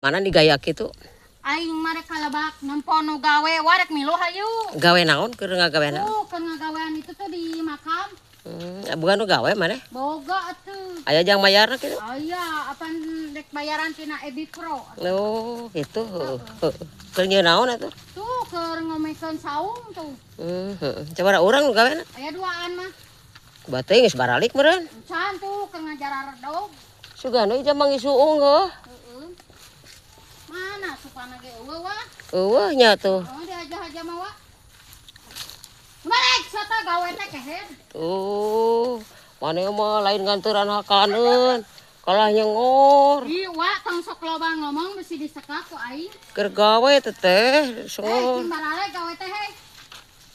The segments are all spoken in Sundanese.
Mana di gaya kitu? Aing mah rek kalebak nempo nu gawe, warek milu hayu. Gawe naon keur ngagawe naon? Tuh, keur ngagawean itu tuh di makam. Bukan nu gawe maneh? Boga atuh. Aya jang mayarna kitu? Aya, apan dek bayaran tina Ebi Pro. Oh, gitu. Heeh. Keur nyieun naon atuh? Tuh, keur ngomekeun saung tuh. Heeh. Coba urang nu gawena. Aya duaan mah. Bateung geus baralik meureun. Can tuh keur ngajar redog. Sugana ieu manggih suung heuh. Heeh. Mana supana ge eueuh wah. Eueuh nya tuh. Oh, diaja-aja mah wa. Balik sata gawe teh kehed. Tuh, maneh mah lain nganturan hakaneun. Kalah nyengor. Ih, wa tong sok loba ngomong bisi disekak ku aing. Keur gawe teteh, Eh, sengor. cing barale gawe teh hei.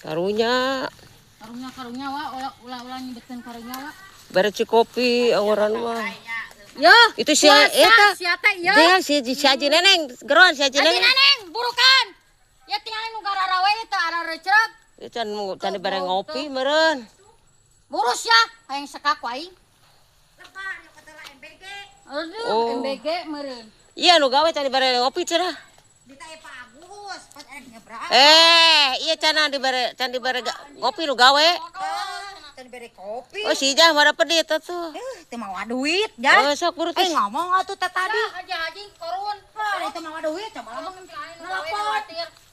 Karunya. Karunya karunya wa, ulah ulah ulah nyebutkeun karunya wa. Bere kopi angoran mah. Ya, itu si eta. Sia teh ieu. Dia si si Haji Neneng, geroan si Haji Haji Neneng. Neneng, burukan. Ya tinggal nu gararawe teu ararecreg. Ya can can dibere ngopi meureun. Burus ya, hayang sekak ku aing. Aduh, Oh. MBG meureun. Iya nu gawe can dibere ngopi cenah. Ditae Pak Agus, pas erek nyebrang. Eh, iya cenah dibere can dibere ngopi nu gawe. Teu dibere kopi. Oh si Ijah mah pedit atuh. Eh, teu mawa duit, jah. Oh sok buru Eh, teh. ngomong atuh teh tadi. Haji Haji korun. Ah, teu mawa duit, coba lamun Nelpon.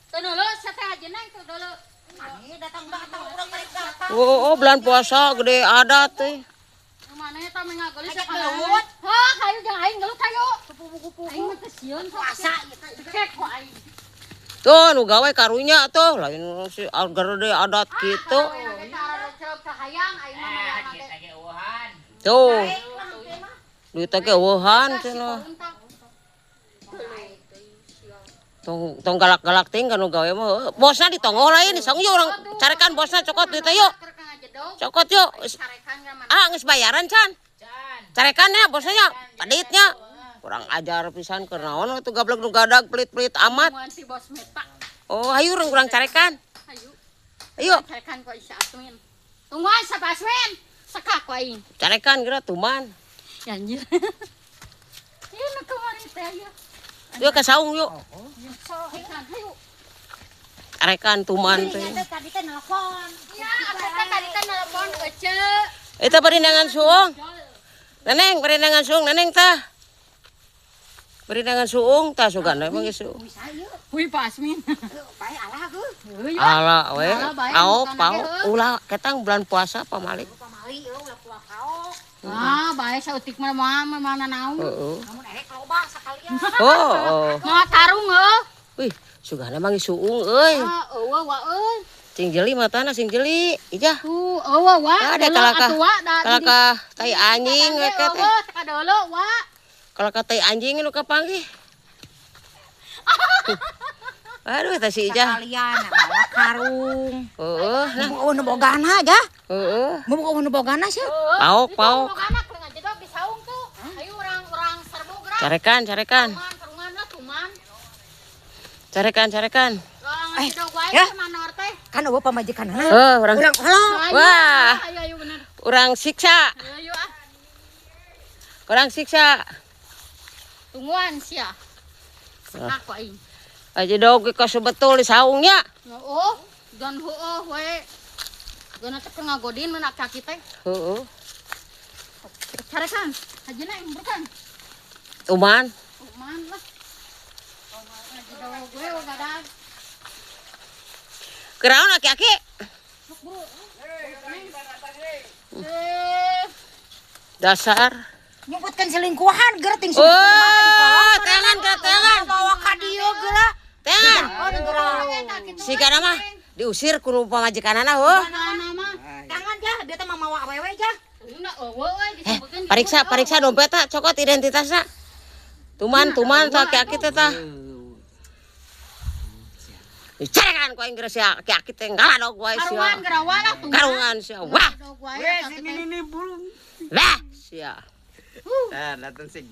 Teu deuleu sia teh Haji Neng teu deuleu. Ini datang-datang urang balik datang. Oh, oh bulan puasa gede adat teh. Mana eta mah ngagelis Ajak ya gelut. Hah, hayu jeung aing gelut hayu. Aing mah teu sieun Puasa ieu teh. Cekek ku aing. Tuh nu gawe karunya tuh lain si gede adat kitu. Kahayang aing mah mayarna ge. Tuh. Duit teh eueuhan cenah. Tong tong galak-galak ting kan nu gawe mah. Bosna ditongol lain disong yuk urang carekan bosna cokot duit teh yuk. Cokot yuk. Ah geus bayaran can. Carekan ya bosna nya, paditnya. Kurang ajar pisan keur naon atuh gablek nu gadag pelit-pelit amat. Si bos meta. Oh, hayu urang urang carekan. Hayu. Ayo, Carekan ku si Asmin. Tungguan sa Asmin. Sekak ku aing. carekan geura tuman. Ya anjir. Ieu nu kamari teh aya. Yuk ke saung yuk. Carekan hayu. Carekan tuman teh. Teh tadi teh nelpon. Ya, aku teh tadi teh nelpon Ece. Eta berindangan suung. Neneng, berindangan suung, neneng tah. Berindangan suung tah sugan emang geus suung. Bisa ieu. Wih, Pak Asmin. Bae alah geuh. Ala we, Ala bae, aok bukan pao lagi, heuh. ulah ketang bulan puasa pamalik. Pamali eueuh ulah pulang kaok. Ah, bae sautik mah mah mana naon. Heeh. Namun erek loba sakalian. Oh, oh. Mau tarung heuh. Wih, sugana mah geus suung euy. Ah, eueuh wa euy. Sing jeli matana sing jeli. Ijah. Tuh, eueuh wa. Ada Deuleu kalakah. atuh, wa, da di- Kalakah tai anjing we teh. Eueuh, teka deuleu wa. Kalakah tai anjing nu kapanggih. Aduh, teh si Ijah. Sakalian mawa karung. Heeh, nah. Mun nu bogana jah. Heeh. Mun nu bogana sia. Paok, paok. Anak keur ngajedog di saung tuh. Ayo urang-urang serbu gerak. Carekan, carekan. Tuman, karungan lah tuman. Carekan, carekan. Eh, ngajedog wae ya. teh manor teh. Kan eueuh pamajikanna. Heuh, urang Urang halo. Ayo, Wah. Ayo ayo bener. urang siksa. Ayo ah. Urang siksa. Tungguan sia. Sekak ku aing. Aja dog ka sebetul di saungnya. Oh, gan heueuh we. Geuna teh keur ngagodin mun kaki teh. Heeh. Carekan. Hajina burukan. Tuman. Tuman lah. Ngajedog we gadag. Keraon aki-aki. Sok buru. Eh, Dasar. Nyebutkeun selingkuhan geura ting Oh, tangan ke tangan. Bawa ka dieu geura. Tangan. Oh, geura. Si kana mah diusir ku nu pamajikanana heuh. mana mah? Tangan jah, dia teh mah mawa awewe jah. Una eueuh euy disebutkeun. Pariksa, pariksa dompetna, cokot identitasna. Tuman, tuman tah aki-aki teh tah. Dicarekan ku aing geura sia aki-aki teh ngaladog wae sia. Karungan gerawa lah tuman. Karungan sia. Wah, Dog wae, kaki teh. wah sia. Nah, datang sih.